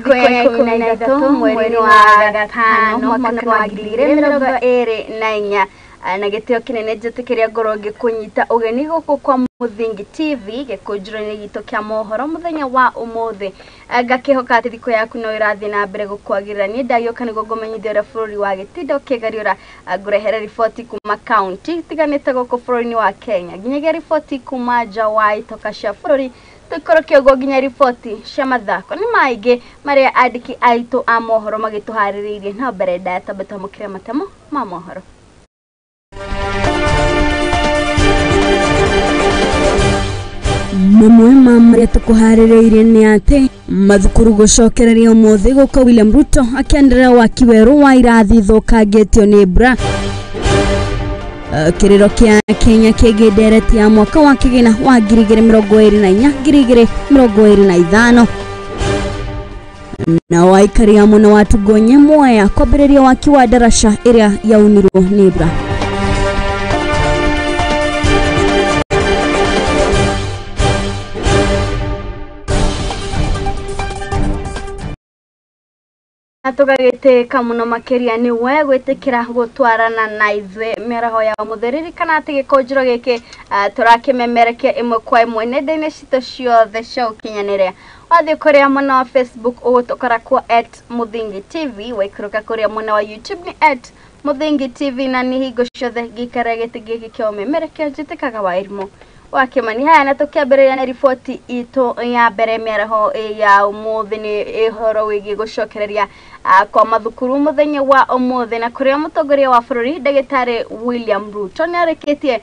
Thikũ ya 13 mweri wa gatano mwaka wa 2024 na gĩtĩo kĩnene njĩtĩkĩria ngorwo ngĩkũnyita ũgeni gũkũ kwa Muthingi TV gĩkũnjĩro-inĩ gitũ kĩa mohoro mũthenya wa ũmũthĩ. Ngakĩhoka atĩ thikũ yaku no ĩrathiĩ na mbere gũkwagĩrĩra. Niĩ ndagĩũka nĩguo ngũmenyithie ũrĩa bũrũri wa gĩtinda ũkĩgariũra, ngũrehere riboti kuma kaunti itiganĩte gũkũ bũrũri-inĩ wa Kenya, nginyagia riboti kuma nja wa itoka cia bũrũri, tũikũrũke ũguo nginya riboti cia mathako. Nĩ maingĩ marĩa andĩki aitũ a mohoro magĩtũharĩrĩirie, no mbere ndaya twambe twamũkĩre matemo ma mohoro. Mamwe ma marĩa tũkũharĩrĩirie nĩ atĩ mathukuru gũcokereria ũmũthĩ gũkũ William Ruto akĩanĩrĩra waki werũ wa irathi thũkangĩtio nĩ mbura. Kĩrĩro kĩa Kenya kĩgiĩ ndereti ya mwaka wa kĩgĩna wa 2024 2025. Nao aikari a mwena wa Tugonye Mwea kwambĩrĩria waki wa ndaraca ĩrĩa yaunirwo nĩ mbura. Na tũgagĩtĩka mũno makĩria nĩ we gwĩtĩkĩra gũtwarana na ithuĩ mĩaraho ya ũmũthĩ. Ririkana atĩ gĩkũnjĩro gĩkĩ tũrakĩmemerekia ĩmwe kwa ĩmwe nenda-inĩ citũ ciothe cia ũkinyanĩria. Wathiĩ kũrĩa mwena wa Facebook ũgũtũkora kuo @Muthingi TV, waikũrũka kũrĩa mwena wa YouTube nĩ @Muthingi TV, na nĩ hingo ciothe ngĩikara gĩtĩ gĩkĩ kĩa ũmemerekia njĩtĩkaga wa irimũ wa Kĩmani. Haya, na tũkĩambĩrĩria na riboti itũ ya mbere mĩaraho ya ũmũthĩ nĩ ũhoro wĩgiĩ gũcokereria kwa mathukuru mũthenya wa ũmũthĩ, na kũrĩa mũtongoria wa bũrũri ndagĩtarĩ William Ruto nĩ arĩkĩtie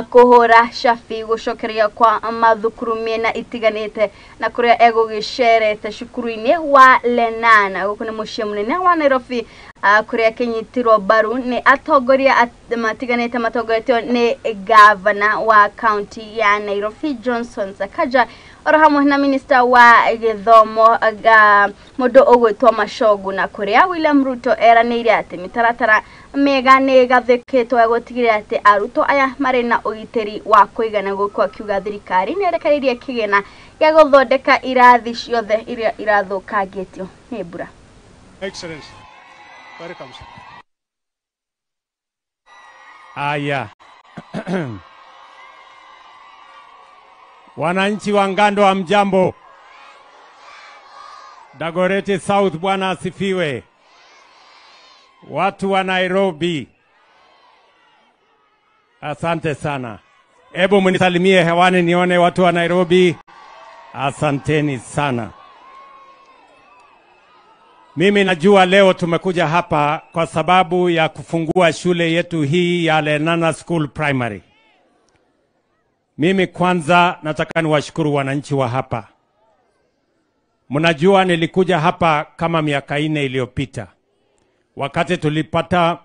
kũhũra cabi gũcokereria kwa mathukuru mĩena itiganĩte, na kũrĩa egũgĩcerete cukuru-inĩ wa Lenana gũkũ nĩ mũciĩ mũnene wa Nairobi, kũrĩa akĩnyitirwo mbaru nĩ atongoria matiganĩte matongoretio nĩ gavana wa kaunti ya Nairobi Johnson Sakaja, oro hamwe na minista wa gĩthomo mũndũ ũgwĩtwo Machogu, na kũrĩa William Ruto eranĩire atĩ mĩtaratara mĩega nĩ ĩgathĩkĩtwo ya gũtigĩrĩra atĩ arutwo aya marĩ na ũgitĩri wa kũigana, gũkũ akiuga thirikari nĩ ĩrekereirie kĩgĩna gĩa gũthondeka irathi ciothe iria irathũkangĩtio nĩ mbura. Excellency, welcome. Aya. Wananchi wa Ngando wa mjambo. Dagoretti South, Bwana asifiwe. Watu wa Nairobi, asante sana. Ebu mnisalimie hewani nione watu wa Nairobi. Asanteni sana. Mimi najua leo tumekuja hapa kwa sababu ya kufungua shule yetu hii ya Lenana School Primary. Mimi kwanza nataka niwashukuru wananchi wa hapa. Mnajua nilikuja hapa kama miaka 4 iliyopita, wakati tulipata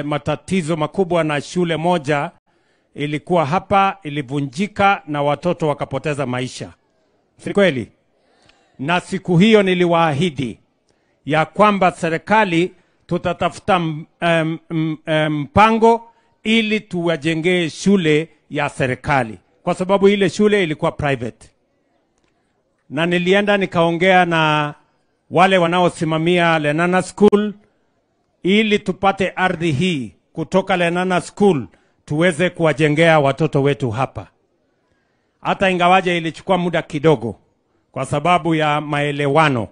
matatizo makubwa na shule moja ilikuwa hapa ilivunjika na watoto wakapoteza maisha. Si kweli? Na siku hiyo niliwaahidi ya kwamba serikali tutatafuta mpango ili tuwajengee shule ya serikali, kwa sababu ile shule ilikuwa private. Na nilienda nikaongea na wale wanaosimamia Lenana School ili tupate ardhi hii kutoka Lenana School tuweze kuwajengea watoto wetu hapa. Hata ingawaje ilichukua muda kidogo kwa sababu ya maelewano.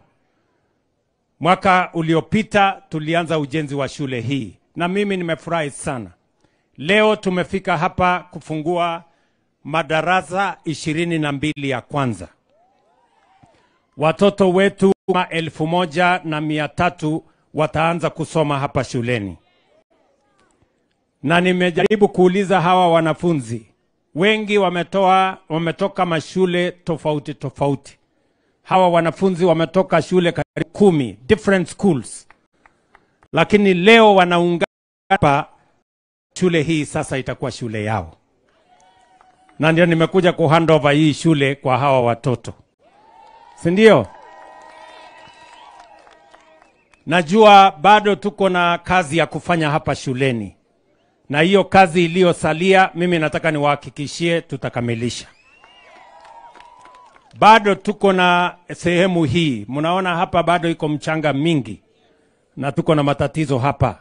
Mwaka uliopita tulianza ujenzi wa shule hii na mimi nimefurahi sana. Leo tumefika hapa kufungua madarasa 22 ya kwanza. Watoto wetu 1,300 wataanza kusoma hapa shuleni. Na nimejaribu kuuliza hawa wanafunzi, wengi wametoka mashule tofauti tofauti. Hawa wanafunzi wametoka shule karibu 10 different schools. Lakini leo wanaungana hapa, shule hii sasa itakuwa shule yao. Na ndio nimekuja ku hand over hii shule kwa hawa watoto. Si ndio? Najua bado tuko na kazi ya kufanya hapa shuleni. Na hiyo kazi iliyosalia mimi nataka niwahakikishie tutakamilisha. Bado tuko na sehemu hii, mnaona hapa bado iko mchanga mingi na tuko na matatizo hapa.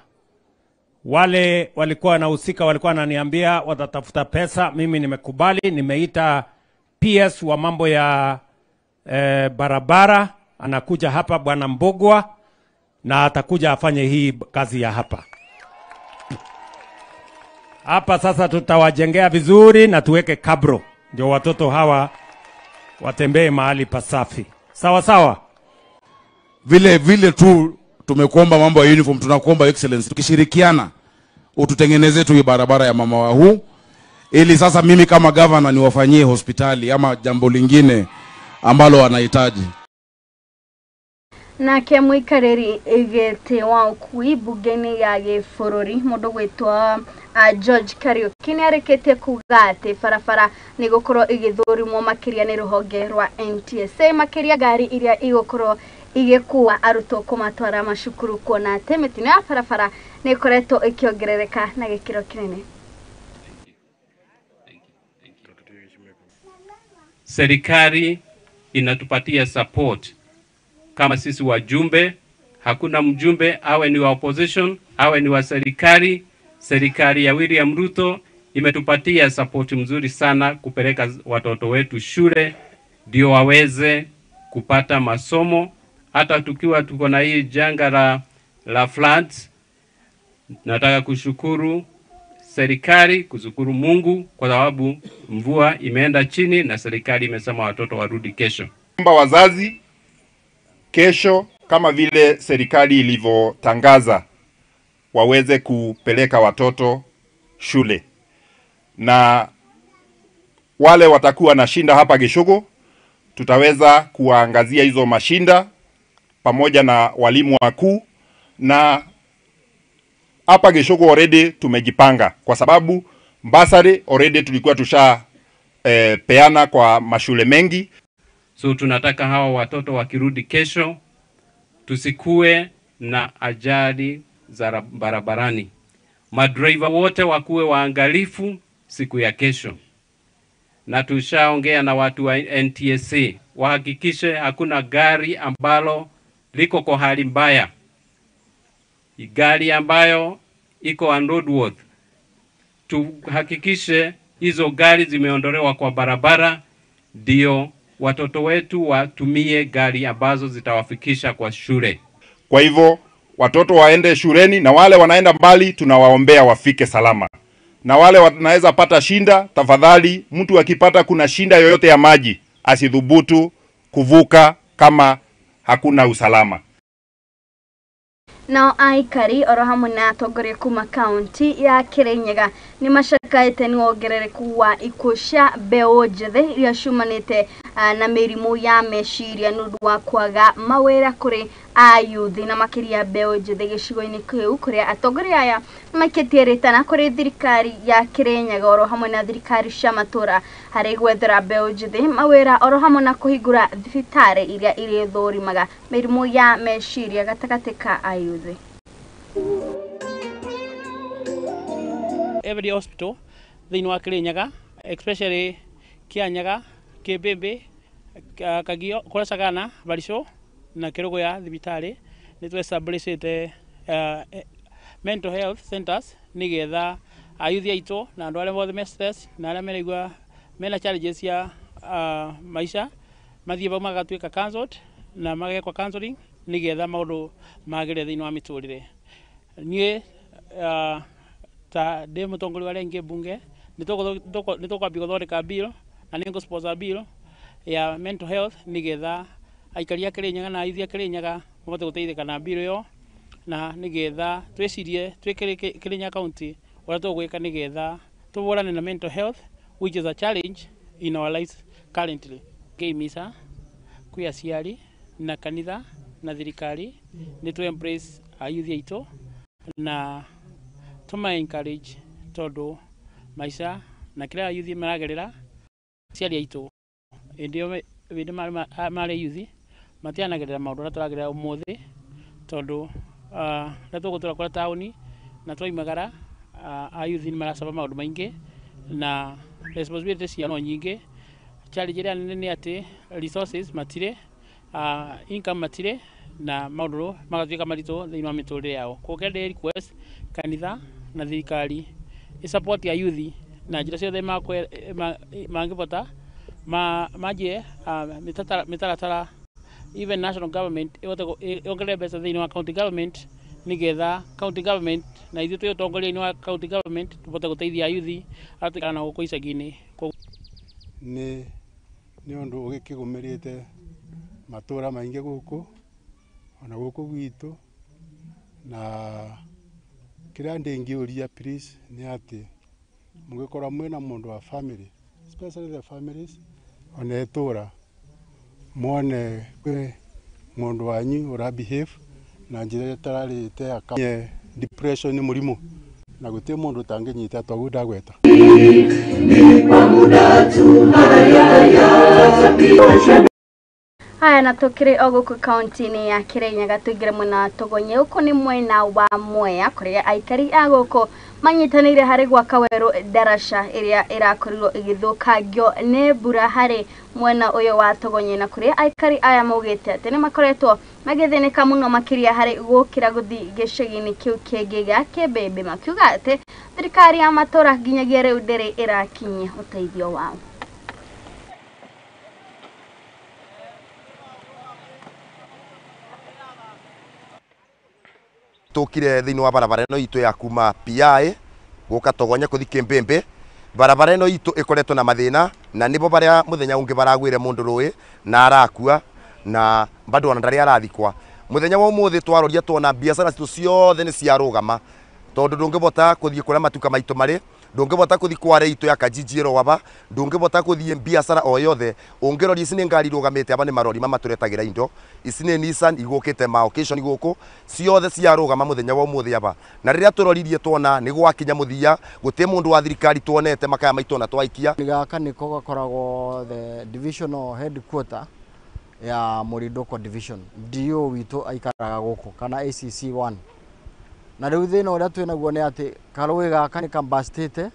Wale walikuwa wanahusika walikuwa wananiambia watatafuta pesa, mimi nimekubali, nimeita PS wa mambo ya barabara, anakuja hapa Bwana Mbogwa, na atakuja afanye hii kazi ya hapa. Hapa sasa tutawajengea vizuri na tuweke kabro, ndio watoto hawa watembee mahali pasafi. Sawa sawa. Vile vile tu tumekuomba mambo ya uniform, tunakuomba Excellency, tukishirikiana ututengeneze tu barabara ya mama wa huu, ili sasa mimi kama governor niwafanyie hospitali ama jambo lingine ambalo wanahitaji. Nake muikarĩri gĩtĩ wa ũkui mbunge-inĩ ya gĩbũrũri mũndũ gwĩtwo George Kariuki nĩarĩkĩtie kuga atĩ barabara nĩ gũkorwo igĩthũrimwo makĩria nĩ rũhonge rwa NTSA, makĩria ngari iria igũkorwo igĩkua arutwo kũmatwara macukuru, kuona atĩ mĩtino ya barabara nĩ ĩkoretwo ĩkĩongerereka na gĩkĩro kĩnene. Serikali inatupatia support kama sisi wajumbe. Hakuna mjumbe awe ni wa opposition awe ni wa serikali. Serikali ya William Ruto imetupatia support mzuri sana kupeleka watoto wetu shule ndio waweze kupata masomo. Hata tukiwa tuko na hii janga la floods, nataka kushukuru serikali, kushukuru Mungu kwa sababu mvua imeenda chini na serikali imesema watoto warudi kesho. Wazazi, kesho kama vile serikali ilivyotangaza waweze kupeleka watoto shule, na wale watakuwa na shinda hapa Gichugu tutaweza kuwaangazia hizo mashinda pamoja na walimu wakuu. Na hapa Gichugu already tumejipanga kwa sababu basari already tulikuwa tusha peana kwa mashule mengi. So tunataka hawa watoto wakirudi kesho tusikue na ajali za barabarani. Madriver wote wakuwe waangalifu siku ya kesho. Na tushaongea na watu wa NTSA wahakikishe hakuna gari ambalo liko kwa hali mbaya, gari ambayo iko unroadworthy. Tuhakikishe hizo gari zimeondolewa kwa barabara ndio watoto wetu watumie gari ambazo zitawafikisha kwa shule. Kwa hivyo watoto waende shuleni, na wale wanaenda mbali tunawaombea wafike salama. Na wale wanaweza pata shinda, tafadhali mtu akipata kuna shinda yoyote ya maji asidhubutu kuvuka kama hakuna usalama. Nao aikari oro hamwe na atongoria kuma kaunti ya Kirinyaga ni macakaĩte nĩ wongerereku wa ikuũ cia mbeũ njĩthĩ iria ciumanĩte na mĩrimũ ya meciria nĩ ũndũ wa kwaga mawĩra kũrĩ ayuthi na makĩria mbeũ njĩthĩ gĩcigo-inĩ kĩu, kũrĩa atongoria aya maikĩtie rĩtana kũrĩ thirikari ya Kirinyaga oro hamwe na thirikari cia matũra harĩ gwethera mbeũ njĩthĩ mawĩra oro hamwe na kũhingũra thibitarĩ iria irĩthũrimaga mĩrimũ ya meciria gatagatĩ ka ayuthi. Every hospital thĩinĩ wa Kirinyaga, especially Kianyaga, Kĩmbĩmbĩ, Kagio, Kũracagana, Barisho na Kĩrũgũya thibitarĩ nĩ twestablishĩte mental health centers nĩgetha ayuthi aitũ na andũ arĩa mothe me stress na arĩa meraigua mena challenges cia maica mathiĩ vau magatuĩka counseled na magekwo counseling nĩgetha maũndũ magĩre thĩinĩ wa mĩtũrĩre. Niĩ ta ndĩ mũtongoria wa arĩa aingĩ mbunge nĩ tũkwambia gũthondeka bill na nĩ ngũ sponsor bill ya mental health nĩgetha aikari a Kirinyaga na ayuthi a Kirinyaga mahote gũteithĩka na bill ĩyo, na nĩgetha twĩcirie twĩ Kirinyaga county ũrĩa tũgwĩka nĩgetha tũhũrane na mental health, which is a challenge in our lives currently. Ngĩimisa kwĩ aciari na kanitha na thirikari nĩ tũ embrace ayuthi aitũ na tũma encourage tondũ maica na kĩrĩa ayuthi maragerera aciari aitũ hĩndĩ ĩyo marĩ yuthi matianagerera maũndũ marĩa tũragerera ũmũthĩ, tondũ rĩrĩa tũgũtũra kũrĩa taũni na twaimagara ayuthi nĩ maracaba maũndũ maingĩ na responsibility ciao no nyingĩ. Challenge ĩrĩa nene nĩ atĩ resources matirĩ, income matirĩ, na maũndũ magatuĩka maritũ thĩinĩ wa mĩtũrĩre yao. Koguo ndĩ request kanitha na thirikari ĩ support ya youth na njĩra ciothe mangĩbota manjie mĩtaratara, even national government ĩhote yongerere mbeca thĩinĩ wa county government, nĩgetha county government na ithuĩ twĩ ũtongoria-inĩ wa county government tũhote gũteithia youth arĩa tũikaraga nao gũkũ icagi-inĩ. Nĩ ũndũ ũgĩkĩgũmĩrĩte matũra maingĩ gũkũ ona gũkũ gwitũ, na kĩrĩa ndĩngĩũria please nĩ atĩ mũngĩkorwo mwĩna mũndũ wa family, especially the families ona itũra, mwone kwĩ mũndũ wanyu ũra behave na njĩra ĩtararĩte ya depression nĩ mũrimũ na gũtirĩ mũndũ ũtangĩnyita toguo ndagweta. Haya, na tukiri o guku kaunti-inĩ ya Kirinyaga tũingĩre mwena wa Tũgonye. Gũkũ nĩ mwena wa Mwea kũrĩa aikari a gũkũ manyitanĩire harĩ gwaka werũ ndaraca ĩrĩa ĩrakorirwo ĩgĩthũkangio nĩ mbura harĩ mwena ũyũ wa Tũgonye, na kũrĩa aikari aya maugĩte atĩ nĩ makoretwo magĩthĩnĩka mũno makĩria harĩ gũkĩra gũthiĩ gĩcagi-inĩ kĩu kĩngĩ gĩa Kĩmbĩmbĩ, makiuga atĩ thirikari ya matũra nginyagia rĩu ndĩrĩ ĩrakinyia ũteithio wao. Tukire thiini wa barabara ino itu ya kuma PI guka Togonye kuthi Kimbimbi. Barabara ino itu ikoretwo na mathina na nibo baria muthenya ungi baragwire mundu rui na arakua na bado ona ndari arathikwa. Muthenya wa umuthi twaroria tuona biacara citu ciothe ni ciarugama tondu ndungibota kuthie kuria matuka maitu mari, ndungibota kuthi kware itu ya Kajiji ĩrogaba, ndungibota kuthie biacara o yothe. Ungiroria ici ni ngari irugamite aba ni marori mamaturetagĩra indo, ici ni Nissan igũkĩte ma occasion gũkũ ciothe ciarugama muthenya wa umuthi aba. Na rĩrĩa tũroririe tuona ni gwakinya mũthia, gũtirĩ mũndũ wa thirikari tuonete makaya maitũ ona twaikia. Gaka nĩko gakoragwo the divisional headquarter ya Mũrindũko division. DO witũ aikaraga gũkũ kana ACC1. Na rĩu thĩna ũrĩa twĩ naguo nĩ atĩ karũĩ gaka nĩ kambastĩte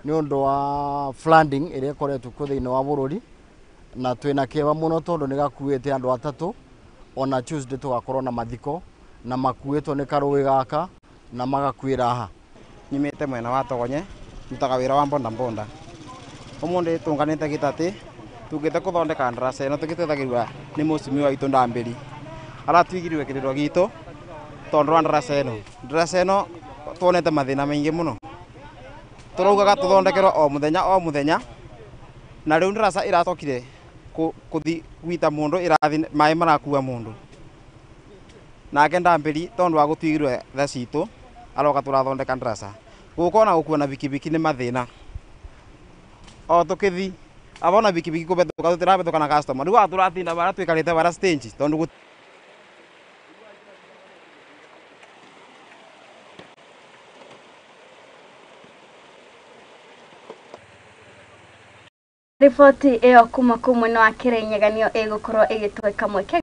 nĩ ũndũ wa flooding ĩrĩa ĩkoretwo kuo thĩinĩ wa bũrũri, na twĩna kĩeha mũno tondũ nĩ gakuĩte andũ atatũ. Ona Tuesday tũgakorwo na mathiko na makuĩtwo nĩ karũĩ gaka na magakuĩra haha. Nyumĩte mwena wa Togonye, ndutaga wĩra wa mbonda mbonda. Ũmũthĩ tũnganĩte gĩtatĩ tugĩte kũthondeka ndaraca ĩno tũgĩteithagĩrĩrio nĩ mũcimia witũ Ndambĩri. Aratwigĩrĩire kĩrĩro gitũ tondu wa ndaraca ĩno. Ndaraca ĩno tuonete mathĩna maingĩ mũno, tũraugaga tũthondekerwo o mũthenya o mũthenya, na rĩu ndaraca ĩracokire kũthi gwita mũndũ, ĩrathi maĩ marakua mũndũ. Nake Ndambĩri tondu wa gũtwigĩrwo tha citũ aroka tũrathondeka ndaraca. Gũka ona gũkua na bikibiki nĩ mathĩna, o tũkĩthi abona bikibiki kũbetũka tũtirabetũka na customer, rĩu haha tũratinda bara tũikarĩte bara stage tondu Riboti ĩyo kuma kũu mwena wa Kirinyaga nĩyo ĩgũkorwo ĩgĩtũhe kamweke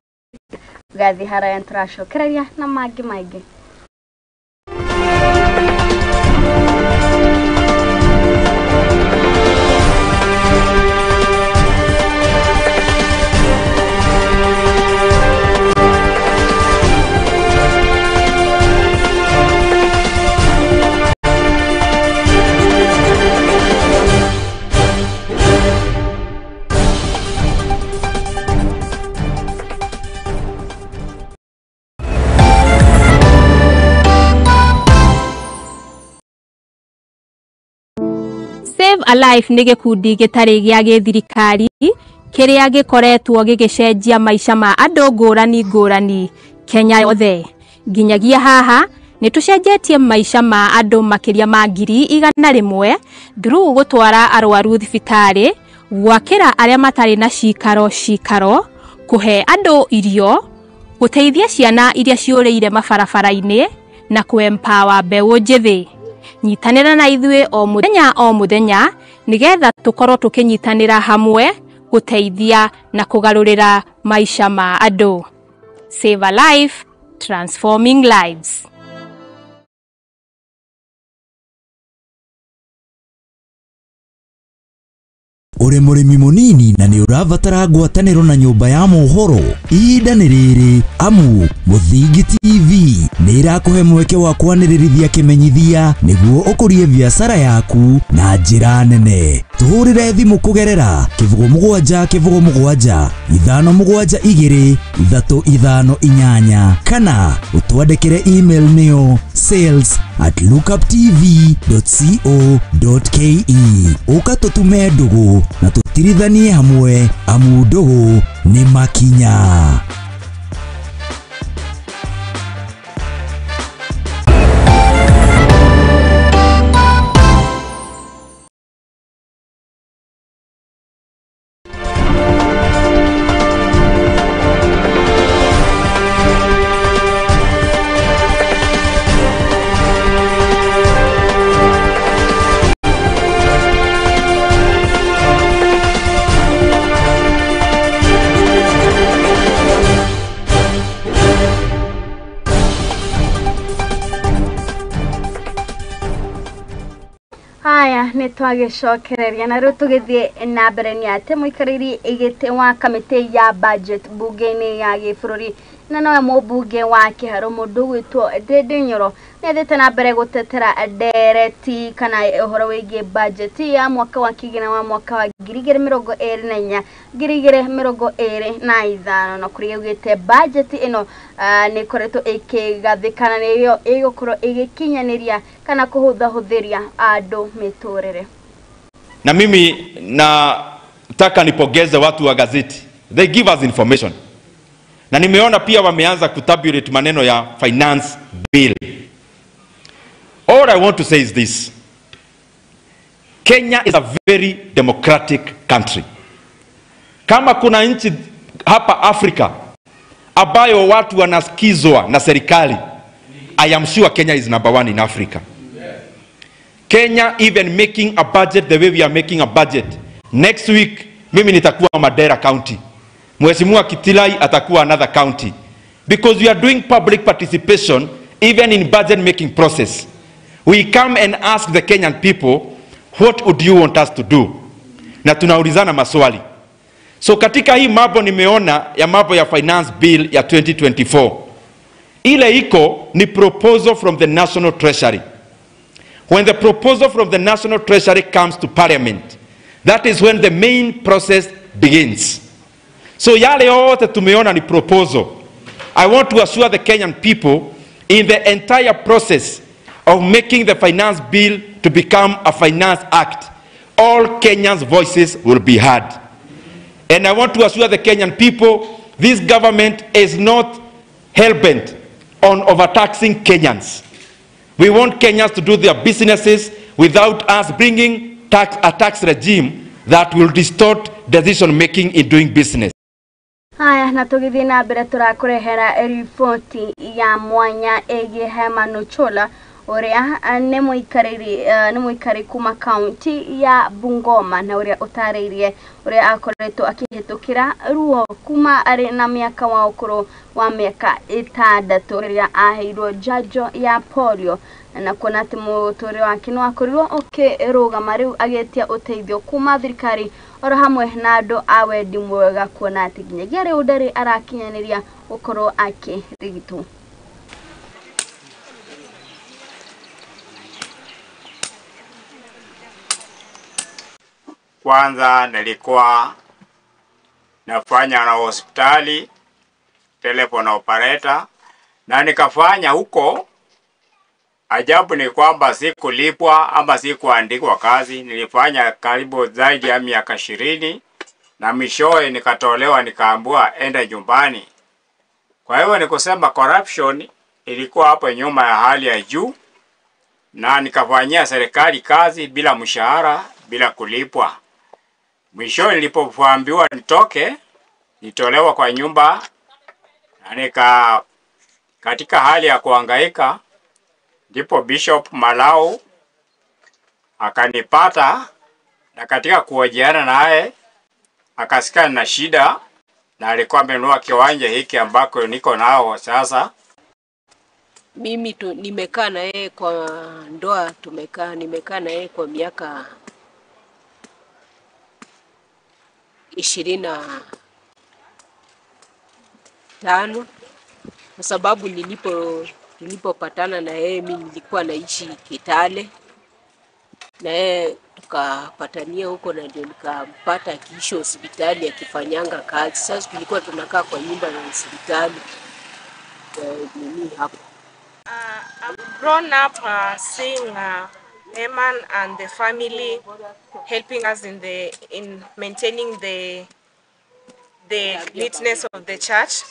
gathiĩ haraya, nĩtũracokereria na mangĩ maingĩ. Save a Life nĩ gĩkundi gĩtarĩ gĩa gĩthirikari kĩrĩa gĩkoretwo gĩgĩcenjia maica ma andũ ngũrani ngũrani Kenya yothe. Nginyagia haha nĩ tũcenjetie maica ma andũ makĩria ma 100,000 through gũtwara arwaru thibitarĩ, gwakĩra arĩa matarĩ na cikaro cikaro, kũhe andũ irio, gũteithia ciana iria ciũrĩire mabarabara-inĩ na kũ-empower mbeũ njĩthĩ. Nyitanĩra na ithuĩ o mũthenya o mũthenya nĩgetha tũkorwo tũkĩnyitanĩra hamwe gũteithia na kũgarũrĩra maica ma andũ. Save a Life, transforming lives. Uri murimi munini na ni urabatara ngwataniro na nyumba ya mohoro, ihinda ni riri amu Muthingi TV ni irakuhe mweke wa kwanĩrĩrithia kĩmenyithia nĩguo ũkũrie biacara yaku na njĩra nene. Tũhũrĩre thimũ kũgerera 07 07 572 358 kana ũtwandĩkĩre email nĩyo sales@lookuptv.co.ke. Ũka tũtume ndũgũ na tũtirithanie hamwe amu ndũgũ nĩ makinya. Haya nĩ twagĩcokereria na rĩu tũgĩthiĩ na mbere nĩ atĩ mũikarĩri gĩtĩ wa kamĩtĩ ya budget bunge-inĩ ya gĩbũrũri na nowe mũmbunge wa Kĩharũ mũndũ ũgwĩtwo Ndindi Nyoro nĩ athiĩte na mbere gũtetera ndereti kana ũhoro wĩgiĩ budget ya mwaka wa kĩgĩna wa mwaka wa 2024 2025 na kũrĩa augĩte budget ĩno nĩ ĩkoretwo ĩkĩgathĩkana nĩyo ĩgũkorwo ĩgĩkinyanĩria kana kũhũthahũthĩria andũ mĩtũrĩre. Na mimi nataka nipongeze watu wa gazeti. They give us information. Na nimeona pia wameanza kutabulate maneno ya finance bill. All I want to say is this. Kenya is a very democratic country. Kama kuna nchi hapa Afrika ambayo watu wanasikizwa na serikali, I am sure Kenya is number one in Africa. Kenya even making a budget the way we are making a budget. Next week, mimi nitakuwa Mandera County. Mheshimiwa Kitilai atakuwa another county. Because we are doing public participation even in budget making process. We come and ask the Kenyan people, what would you want us to do? Na tunaulizana maswali. So katika hii mambo nimeona ya mambo ya finance bill ya 2024. Ile iko ni proposal from the National Treasury. When the proposal from the National Treasury comes to Parliament, that is when the main process begins. So yale yote tumeona ni proposal. I want to assure the Kenyan people in the entire process of making the finance bill to become a finance act, all Kenyans' voices will be heard. And I want to assure the Kenyan people, this government is not hell-bent on overtaxing Kenyans. We want Kenyans to do their businesses without us bringing a tax regime that will distort decision-making in doing business. Haya na tũgĩthiĩ na mbere tũrakũrehera riboti ya mwanya ĩgiĩ Herman Ochola ũrĩa nĩ mũikari kuma kaunti ya Bungoma na ũrĩa ũtarĩirie ũrĩa akoretwo akĩhĩtũkĩra ruo kuma arĩ na mĩaka wa ũkũrũ wa mĩaka 6 rĩrĩa aheirwo njanjo ya polio na kuona atĩ mũtũrĩre wake nĩ wakorirwo ũkĩrũgama rĩu agĩtia ũteithio kuma thirikari oro hamwe na andũ a wendi mwega kuona atĩ nginyagia rĩu ndarĩ arakinyanĩria gũkorwo akĩrigitwo. Kwanza nilikuwa nafanya na hospitali telephone operator, na nikafanya huko. Ajabu ni kwamba sikulipwa ama sikuandikwa kazi. Nilifanya karibu zaidi ya miaka 20 na mwishowe nikatolewa, nikaambiwa enda nyumbani. Kwa hivyo ni kusema corruption ilikuwa hapo nyuma ya hali ya juu, na nikafanyia serikali kazi bila mshahara, bila kulipwa. Mwishowe nilipoambiwa nitoke, nitolewa kwa nyumba na nika katika hali ya kuhangaika, ndipo Bishop Malau akanipata, na katika kuhojiana naye akasikia na shida, na alikuwa amenunua kiwanja hiki ambako niko nao sasa. Mimi nimekaa na yeye kwa ndoa, nimekaa na yeye kwa miaka 25 kwa sababu nilipopatana na yeye mimi nilikuwa naishi Kitale, na yeye tukapatania huko, na ndio nikampata akiishi hospitali akifanyanga kazi. Sasa tulikuwa tunakaa kwa nyumba ya hospitali nini hapo. I've grown up seeing Eman and the family helping us in maintaining the neatness of the church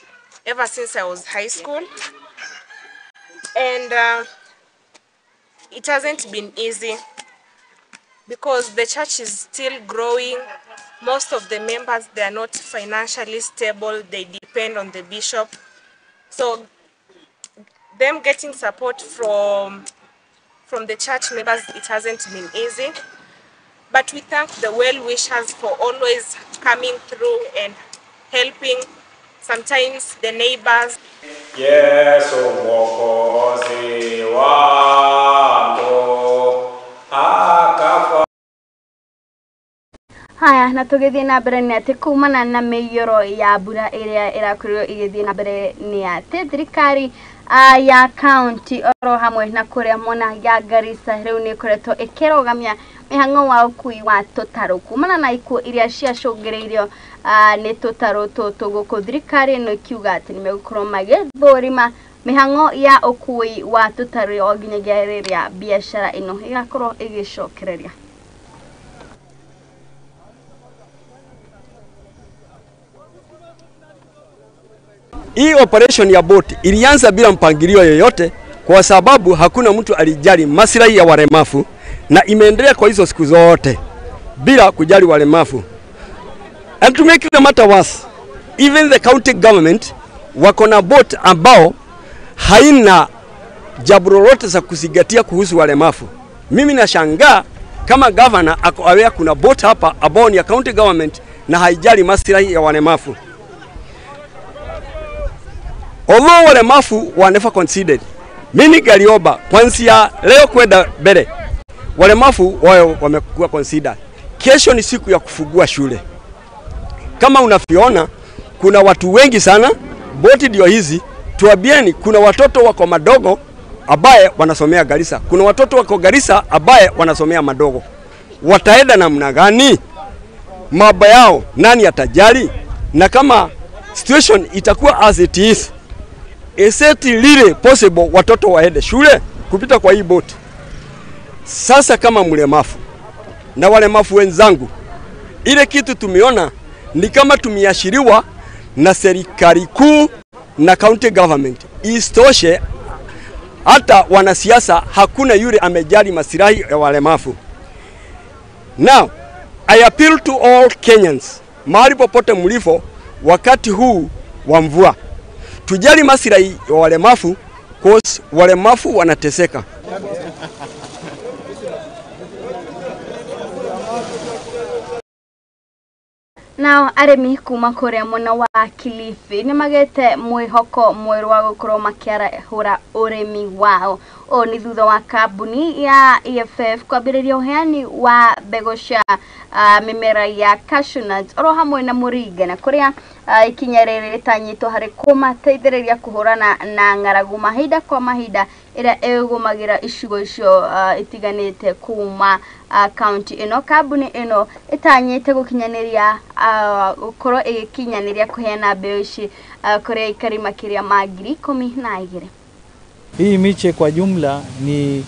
ever since I was high school, and it hasn't been easy because the church is still growing. Most of the members, they are not financially stable. They depend on the bishop. So them getting support from the church members, it hasn't been easy. But we thank the well-wishers for always coming through and helping, sometimes the neighbors. Yesu Mwokozi wangu akafa. Haya, na tũgĩthiĩ na mbere nĩ atĩ kumana na mĩiyũro ya mbura ĩrĩa ĩrakorirwo ĩgĩthiĩ na mbere nĩ atĩ thirikari ya county oro hamwe na kũrĩa mwena ya Garissa rĩu nĩ ĩkoretwo ĩkĩrũgamia mĩhang'o wa ũkui wa tũtarũ kumana na ikuũ iria ciacũngĩrĩirio nĩ tũtarũ tũtũ gũkũ thirikari ĩno ĩkiuga atĩ nĩmegũkorwo magĩthũrima mĩhang'o ya ũkui wa tũtarũ o nginyagia rĩrĩa biacara ĩno ĩgakorwo ĩgĩcokereria. Hii operation ya boti ilianza bila mpangilio yoyote kwa sababu hakuna mtu alijali maslahi ya walemavu, na imeendelea kwa hizo siku zote bila kujali walemavu. And to make the matter worse, even the county government wako na boat ambao haina jambo lolote za kuzingatia kuhusu walemavu. Mimi nashangaa kama governor ako aware kuna boat hapa ambao ni ya county government na haijali maslahi ya walemavu. Although walemavu were never considered, mimi Galioba kuanzia leo kwenda mbele walemavu wao wamekuwa considered. Kesho ni siku ya kufungua shule. Kama unavyoona kuna watu wengi sana, boti ndio hizi. Tuambieni, kuna watoto wako madogo ambaye wanasomea Garissa, kuna watoto wako Garissa ambaye wanasomea madogo. Wataenda namna gani? Maba yao nani atajali? Na kama situation itakuwa as it is, is it really possible watoto waende shule kupita kwa hii boti? Sasa kama mlemavu na walemavu wenzangu, ile kitu tumeona ni kama tumeashiriwa na serikali kuu na county government. Isitoshe, hata wanasiasa hakuna yule amejali maslahi ya walemavu. Now, I appeal to all Kenyans, mahali popote mlipo wakati huu wa mvua, tujali maslahi ya walemavu, cause walemavu wanateseka. Nao arĩmi kuma kũrĩa mwena wa Kilifi nĩ magĩte mwĩhoko mwerũ wa gũkorwo makĩarahũra ũrĩmi wao. Ũũ nĩ thutha wa kambuni ya EFF kwambĩrĩria ũheani wa mbegũ cia mĩmera ya cashew nut oro hamwe na mũringa, na kũrĩa ikinya rĩrĩ rĩtanyĩtwo harĩ kũmateithĩrĩria kũhũrana na ng'aragu mahinda kwa mahinda ĩrĩa ĩgũmagĩra icigo icio itiganĩte kuma county ĩno. Kambuni ĩno ĩtanyĩte gũkinyanĩria gũkorwo ĩgĩkinyanĩria kũheana mbeũ ici kũrĩ aikari makĩria ma 12,000. Hii miche kwa jumla ni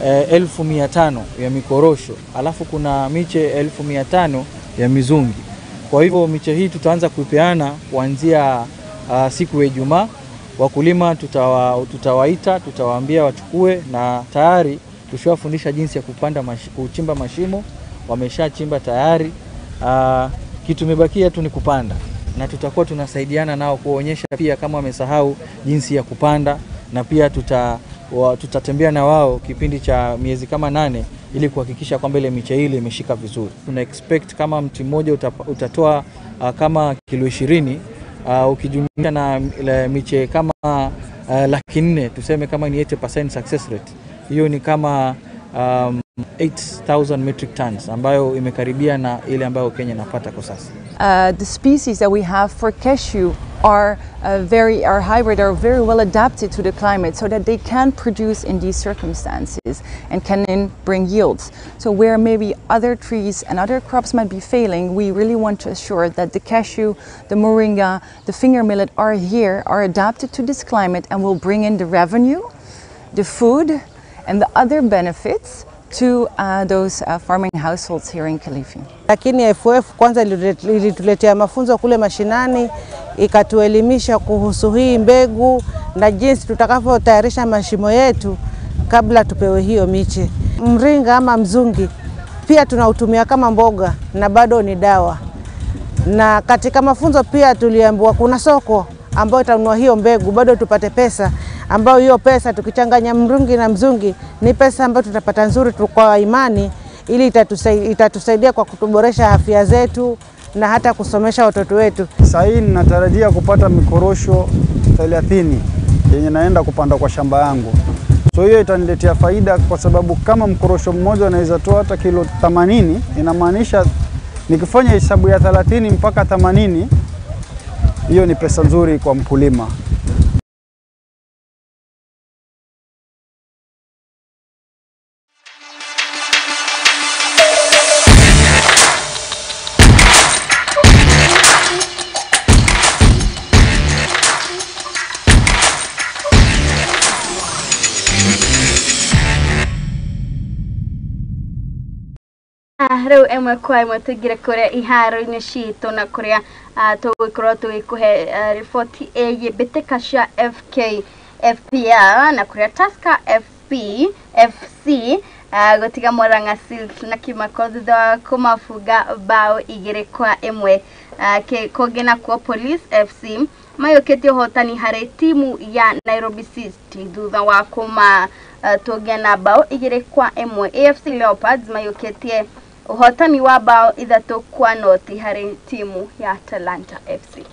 1500 ya mikorosho, alafu kuna miche 1500 ya mizungi. Kwa hivyo miche hii tutaanza kuipeana kuanzia siku ya Ijumaa. Wakulima tutawaita, tutawaambia wachukue, na tayari tushawafundisha jinsi ya kupanda kuchimba mashimo, wameshachimba tayari. Kitu imebakia tu ni kupanda, na tutakuwa tunasaidiana nao kuonyesha pia kama wamesahau jinsi ya kupanda, na pia tutatembea na wao kipindi cha miezi kama 8 ili kuhakikisha kwamba ile miche ile imeshika vizuri. Tuna expect kama mti mmoja utatoa kama kilo 20, ukijumlisha na miche kama 400,000, tuseme kama ni 80% success rate. Hiyo ni kama 8,000 metric tons ambayo imekaribia na ile ambayo Kenya inapata kwa sasa. The species that we have for cashew are very are hybrid, are very well adapted to the climate, so that they can produce in these circumstances and can then bring yields. So where maybe other trees and other crops might be failing, we really want to assure that the cashew, the moringa, the finger millet are here, are adapted to this climate, and will bring in the revenue, the food, and the other benefits to those farming households here in Kilifi. Lakini FF kwanza ilituletea mafunzo kule mashinani, ikatuelimisha kuhusu hii mbegu na jinsi tutakavyotayarisha mashimo yetu kabla tupewe hiyo miche. Mringa ama mzungi pia tunautumia kama mboga na bado ni dawa. Na katika mafunzo pia tuliambiwa kuna soko ambayo itanunua hiyo mbegu bado tupate pesa, ambayo hiyo pesa tukichanganya mrungi na mzungi ni pesa ambayo tutapata nzuri kwa imani, ili itatusaidia kwa kutuboresha afya zetu na hata kusomesha watoto wetu. Sasa hii ninatarajia kupata mikorosho 30 yenye naenda kupanda kwa shamba yangu. So hiyo itaniletea faida kwa sababu kama mkorosho mmoja anaweza toa hata kilo 80, inamaanisha nikifanya hesabu ya 30 mpaka 80, hiyo ni pesa nzuri kwa mkulima. Rĩu ĩmwe kwa ĩmwe tũingĩre kũrĩa iharo-inĩ citũ na kũrĩa tũgũkorwo tũgĩkũhe riboti ĩgiĩ mbĩtĩka cia FPL na kũrĩa Tusker FC gũtiga Murang'a Seals na kĩmako thutha wa kũmabunga bao 2-1. Kũngĩ nakuo Police FC mayũkĩtie ũhotani harĩ timu ya Nairobi City thutha wa kũmatũngia na bao 2-1. AFC Leopards mayũkĩtie ũhotani wa bao 3-0 harĩ timu ya Talanta FC.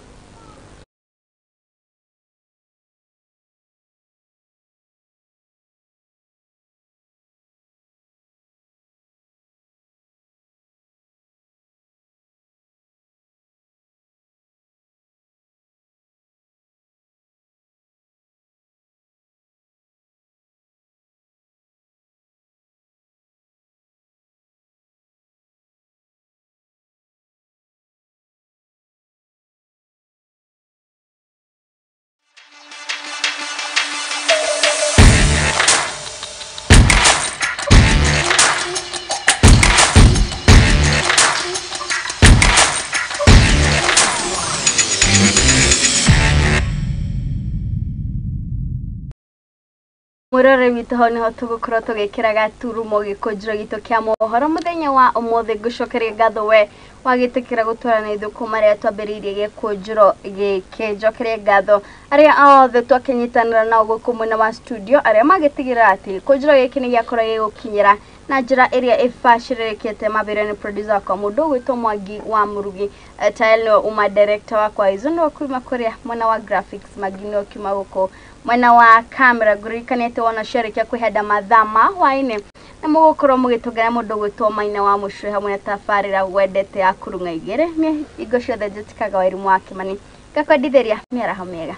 Mũrore witũ hau nĩho tũgũkorwo tũgĩkĩra gaturumo gĩkũnjĩro gitũ kĩa mohoro mũthenya wa ũmũthĩ. Ngũcokeria ngatho we wagĩtĩkĩra gũtwarana ithuĩ kuma rĩrĩa twambĩrĩirie gĩkũnjĩro gĩkĩ. Njokerie ngatho arĩa othe twakĩnyitanĩra nao gũkũ mwena wa studio, arĩa magĩtigĩrĩra atĩ gĩkũnjĩro gĩkĩ nĩ gĩakorwo gĩgũkinyĩra na njĩra ĩrĩa ĩbacĩrĩrĩkĩte. Mambĩrĩrio nĩ producer wakwa mũndũ ũgwĩtwo Mwangi wa Mũrugi, Tael nĩwe uma director wakwa, Izo nĩwe kuma kũrĩa mwena wa graphics, Magi nĩwe kuma gũkũ mwena wa camera. Ngũririkanie atĩ wona ciarĩkia kwĩhanda mathaa ma hwaĩ-inĩ na mũgũkorwo mũgĩtũngana mũndũ ũgwĩtwo Maina wa Mũcũĩ hamwe na tabarĩra wendete ya Kurung'a Igĩrĩ. Niĩ hingo ciothe njĩtĩkaga Wairimũ wa Kĩmani ngakwendithĩria mĩaraho mĩega.